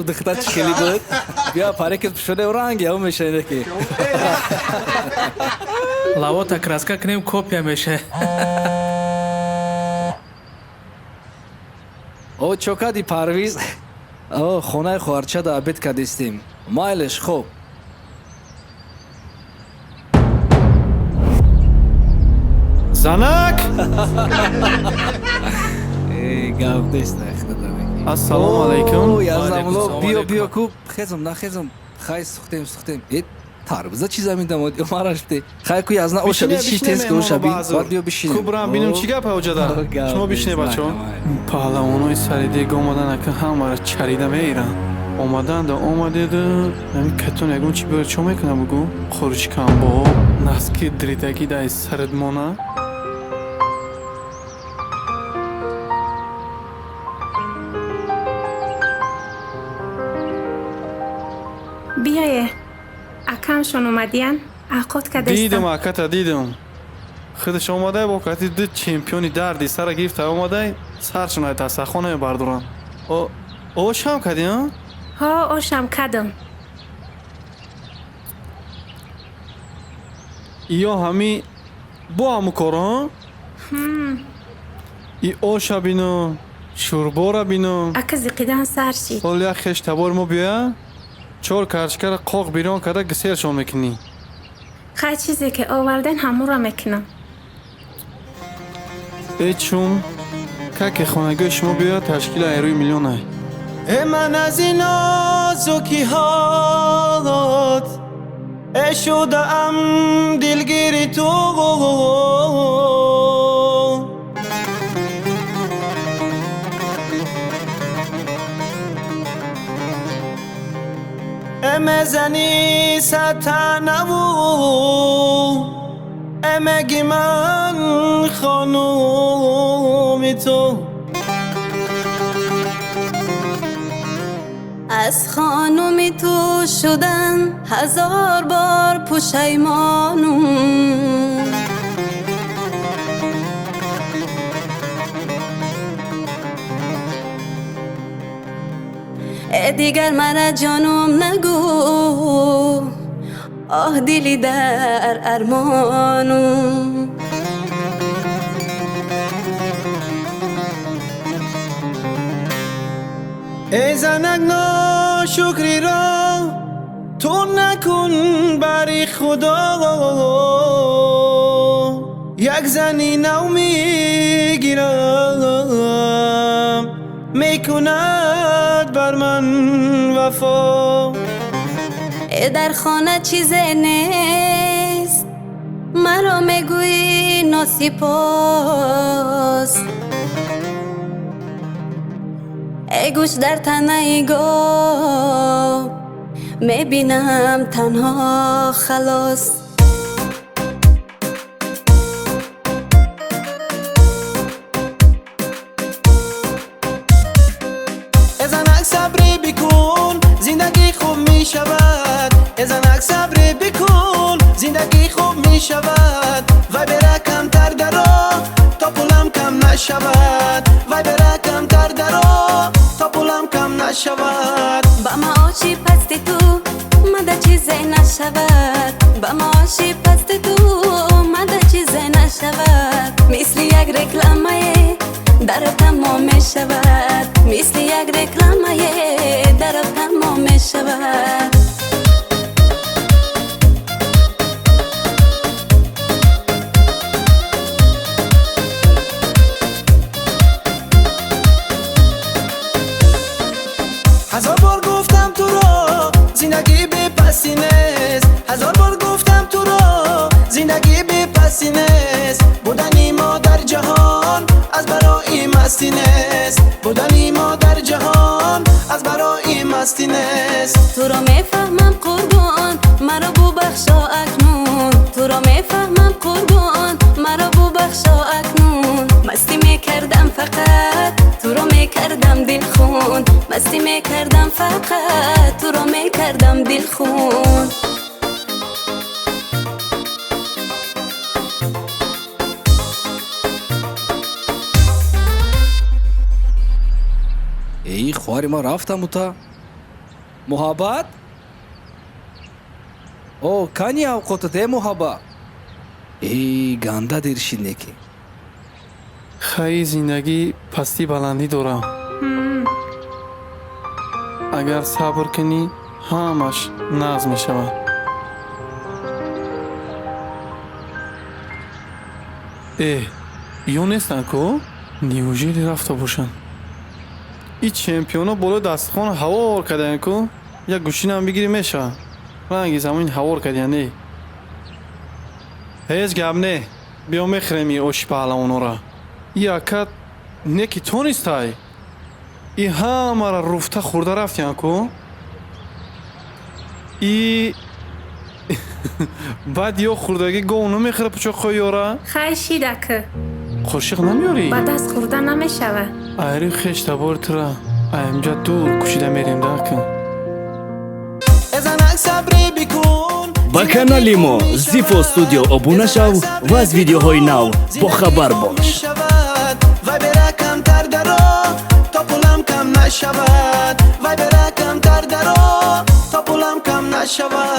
Духтар чӣ хеле буд? Бия парикет пӯшоне, ранги ҳам мешаве ки. Лавота краска кунем, копия меша. О, чо кади, Парвиз? О, хонаи хоҳарчада обед кардистем. Майлеш, хоб. Занак! Э, гап нест. Ассалому алайкум. Язамло, биё, биё ку, хезм, нахезм. Хай, сухтем, сухтем. Э, тарбуза чи замин дамод мараште. Хай ку, язна ошаби, чи тез ку ошаби, баъд биё бишинем. Ку брам бинем, чӣ гап оҷада. Шумо бишине, бачо. Паҳлавонои сари дег омадан, ака, ҳамаро чарида меиранд. Омаданда омадеду ами катон ягон чӣ биёр, чо мекунам, бугӯ? Хурчкамбо наски дридагӣ дай сарат мона. Биёе, акамшон омадиян, авқот кардастам. Дидам, аката дидам. Худаш омадай, бо кати ду чемпиони дарди сара гирифта омадай, саршон ай дастархон намебардорам. Ошам кардӣ, а? Ҳо, ошам кардам. Ё ҳами бо ҳаму коро? И оша бино, шӯрбора бино. Ака, зиқидан сар шид. Ҳол як хеш табор мо биёя, чор карчкара қоқ бирён карда гиселшон мекунӣ. Хай, чизе ки оварден, ҳамуро мекунам. Э, чун каке хонагиҳои шумо биёяд, ташкили айрӯи миллионай. Э, ман аз ин нозукиҳот э шудаам дилгири ту. Э, мезанӣ сатанаву э меги ман хонуми ту. Аз хонуми ту шудан ҳазор бор пушаймонум. Э, дигар мара ҷонум нагӯ, оҳ, дили дар армонум. Эй занак, ношукриро ту накун бари худо. Як зани нав мегирам, мекунад бар ман вафо. Э, дар хона чизе нест, маро мегӯӣ носипос. Э, гӯш дар танаи гов мебинам танҳо, халос. Э занак, сабре бикун, зиндагӣ хуб мешавад. Э занак, сабре бикун, зиндагӣ хуб мешавад. Вай бера камтар даро, то пулам кам нашавад. Вай бера камтар даро, то пулам кам нашавад. Ба маоши пасти ту мада чизе нашавад. Ба маоши пасти ту мада чизе нашавад. Мисли як рекламае дар тамом мешавад. Мисли як рекламае дар тамом мешавад. Ҳазор бор гуфтам туро, зиндагӣ бепасӣ нест. Ҳазор бор гуфтам туро, зиндагӣ бепасӣ нест. Будани мо дар ҷаҳон аз барои мастӣ нест. Будани мо дар ҷаҳон аз барои мастӣ нест. Туро мефаҳмам, қурбон, маро бубахшо акнун. Туро мефаҳмам, қурбон, маро бубахшо акнун. Мастӣ мекардам, фақат туро мекардам дилхун. Мастӣ мекардам, фақат туро мекардам дилхун. Эй, хоҳари ман рафтам ута. Муҳаббат, о, кани авқотат, э, муҳаббат? Э, ганда дер шид неки. Хай, зиндагӣ пастӣ баландӣ дорам. Агар сабр кунӣ, ҳамаш нағз мешавад. Э, ё нестанд ку? Неужели рафта бошанд? И чемпионо болои дастархон ҳавор кардаянд ку. Як гӯшинам бигирӣ, мешавад. Ранги замин ҳавор кардиянд. Э, ҳеҷ гап не, биё мехӯрем и оши паҳлавонора. И акат неки тонистай, и ҳамара руфта хӯрда рафтиянд ку. И баъд ё хӯрдагӣ гов намехӯра пучоқҳои ёра. Хай, шида ку. Қошиқ намеёрӣ? Ба даст хӯрда намешавад. Айри хеш табори тура аямҷа дур кушида мерем да ку. Э, занак, сабре бикун. Ба канали мо Зифо Студио обуна шав ва аз видеоҳои нав бохабар бош. Мешавад. Вай бера камтар даро, то пулам кам нашавад. Вай бера камтар даро, то пулам кам нашавад.